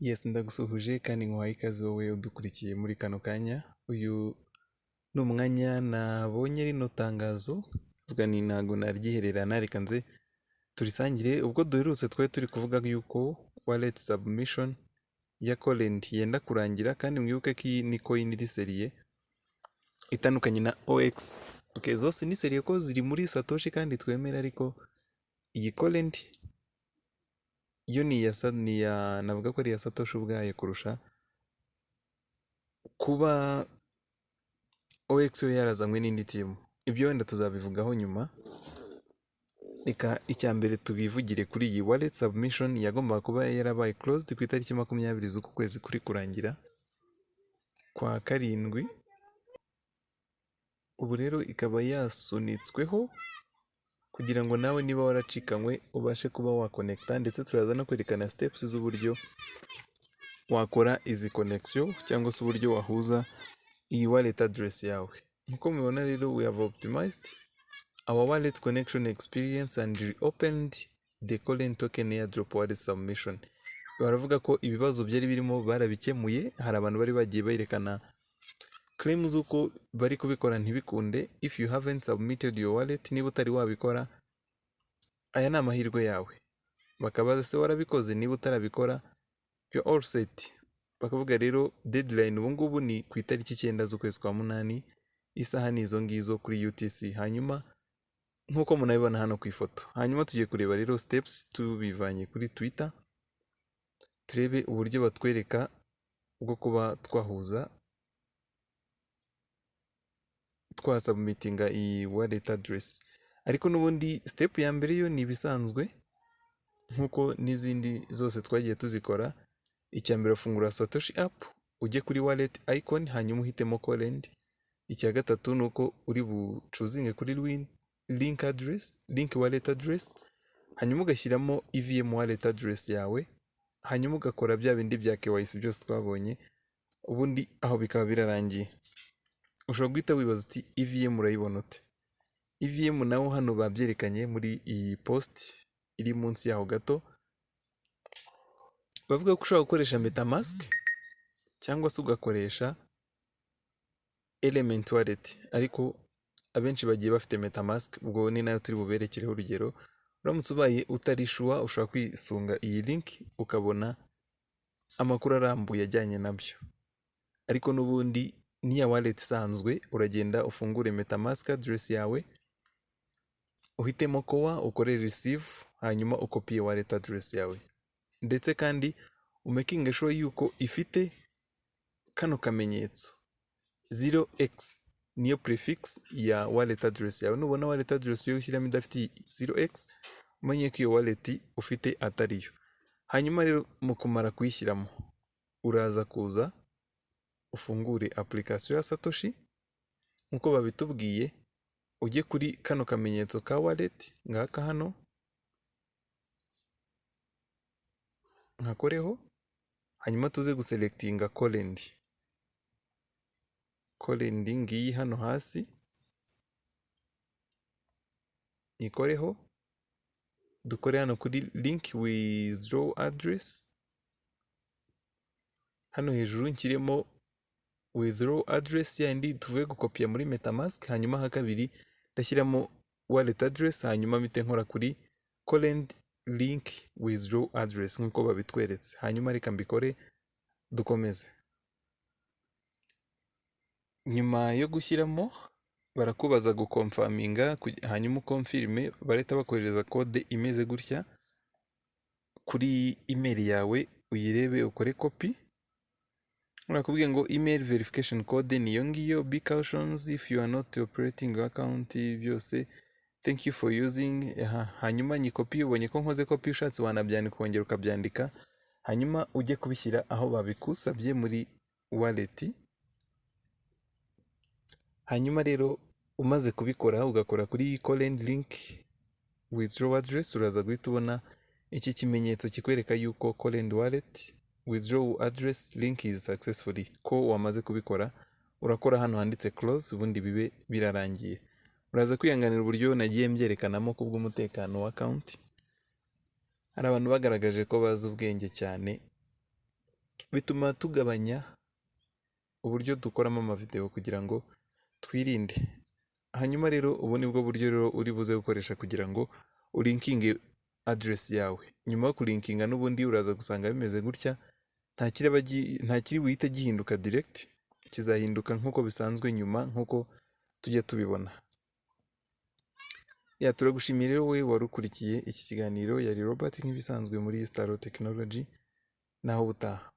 Yes, ndagusuhuje kandi nguhaye ikaze wowe udukurikiye muri kano kanya. Uyu ni umwanya nabonye rino tangazo, mvuga nti ntago naryihererana, reka nze turisangire. Ubwo duherutse twari turi kuvuga yuko wallet submission ya Colend yenda kurangira, kandi mwibuke ko iyi ni coin iri sérieux itandukanye na OX. Okay, zose ni sérieux ko ziri muri Satoshi kandi twemera, ariko iyi Colend yo ni iya navuga ko ari iya Satoshi ubwayo kurusha kuba OX yo yarazanywe n'indi team. Ibyo wenda tuzabivugaho nyuma. Reka icya mbere tubivugire kuri iyi wallet submission yagombaga kuba yarabaye closed ku itariki 20 z'uku kwezi kuri kurangira kwa karindwi. Ubu rero ikaba yasunitsweho kugira ngo nawe niba waracikanywe ubashe kuba waconnecta, ndetse turaza no kwerekana steps z'uburyo wakora izi connection cyangwa se uburyo wahuza iyi wallet address yawe. Nkuko mubibona rero, we have optimized our wallet connection experience and reopened the Colend token airdrop wallet submission. Baravuga ko ibibazo byari birimo barabikemuye. Hari abantu bari bagiye berekana claim z'uko bari kubikora ntibikunde. If you haven't submitted your wallet, niba utari wabikora, aya ni amahirwe yawe. Bakabaza se warabikoze? Niba utarabikora, you're all set. Bakavuga rero deadline ubu ngubu ni ku itariki 9 z'ukwezi kwa munani, isaha ni izo ngizo kuri UTC. Hanyuma nk'uko munabibona hano ku ifoto, hanyuma tugiye kureba rero steps tubivanye kuri Twitter, turebe uburyo batwereka bwo kuba twahuza, twasubmittinga iyi wallet address. Ariko n'ubundi step ya mbere yo ni ibisanzwe nk'uko n'izindi zose twagiye tuzikora. Icya mbere, ufungura Satoshi app, ujye kuri wallet icon, hanyuma uhitemo Colend. Icya gatatu ni uko uri buchoosinge kuri link address, link wallet address, hanyuma ugashyiramo EVM wallet address yawe, hanyuma ugakora bya bindi bya KYC byose twabonye, ubundi aho bikaba birarangiye. Ushobora guhita wibaza uti: "EVM urayibona ute?" EVM nawo hano babyerekanye muri iyi post iri munsi yaho gato. Bavuga ko ushobora gukoresha MetaMask cyangwa se ugakoresha Element Wallet, ariko abenshi bagiye bafite MetaMask, ubwo ni nayo turi buberekereho urugero. Uramutse ubaye utari sure, ushobora kwisunga iyi link ukabona amakuru arambuye ajyanye nabyo. Ariko n'ubundi n'iya wallet isanzwe, uragenda ufungure MetaMask address yawe, uhitemo Core, ukore receive, hanyuma ukopiye wallet address yawe, ndetse kandi umakinge sure yuko ifite kano kamenyetso 0x, niyo prefix ya wallet address yawe. Nubona wallet address yo ushyiramo idafite 0x, umenye ko iyo wallet ufite atariyo. Hanyuma rero mu kumara kuyishyiramo, uraza kuza ufungure application ya Satoshi nk'uko babitubwiye, ujye kuri kano kamenyetso ka wallet ngaka hano, nkakoreho, hanyuma tuze guselectinga Colend. Colend ngiyi hano hasi, nyikoreho, dukore hano kuri link withdraw address, hano hejuru nshyiremo withdraw address yandi tuvuye gukopiya muri MetaMask, hanyuma ha kabiri ndashyiramo wallet address, hanyuma mpite nkora kuri Colend link withdraw address nk'uko babitweretse. Hanyuma reka mbikore dukomeze. Nyuma yo gushyiramo, barakubaza guconfirminga, hanyuma uconfirme, barahita bakohereza code imeze gutya kuri email yawe, uyirebe ukore copy. Barakubwiye ngo email verification code niyo ngiyo. Be cautious if you are not operating your account, byose, thank you for using. Aha, hanyuma nyikopi, ubonye ko nkoze copy, ushatse wanabyandika, ukongera ukabyandika, hanyuma ujye kubishyira aho babikusabye muri wallet. Hanyuma rero umaze kubikora, ugakora kuri Colend link withdraw address, uraza guhita ubona iki kimenyetso kikwereka yuko Colend wallet withdraw address link is successfully, ko wamaze kubikora. Urakora hano handitse close, ubundi bibe birarangiye. Uraza kwihanganira uburyo nagiye mbyerekanamo kubw'umutekano wa account. Hari abantu bagaragaje ko bazi ubwenge cyane. Bituma tugabanya uburyo dukoramo amavideo kugira ngo twirinde. Hanyuma rero, ubu nibwo buryo rero uri buze gukoresha kugira ngo ulinkinge address yawe. Nyuma yo kulinkinga, n'ubundi uraza gusanga bimeze gutya. Nta kiri buhite gihinduka direct, kizahinduka nk'uko bisanzwe nyuma, nk'uko tujya tubibona. Ya, turagushimiye rero wowe wari ukurikiye iki kiganiro. Yari Robert nk'ibisanzwe muri Staro Technology. Naho ubutaha.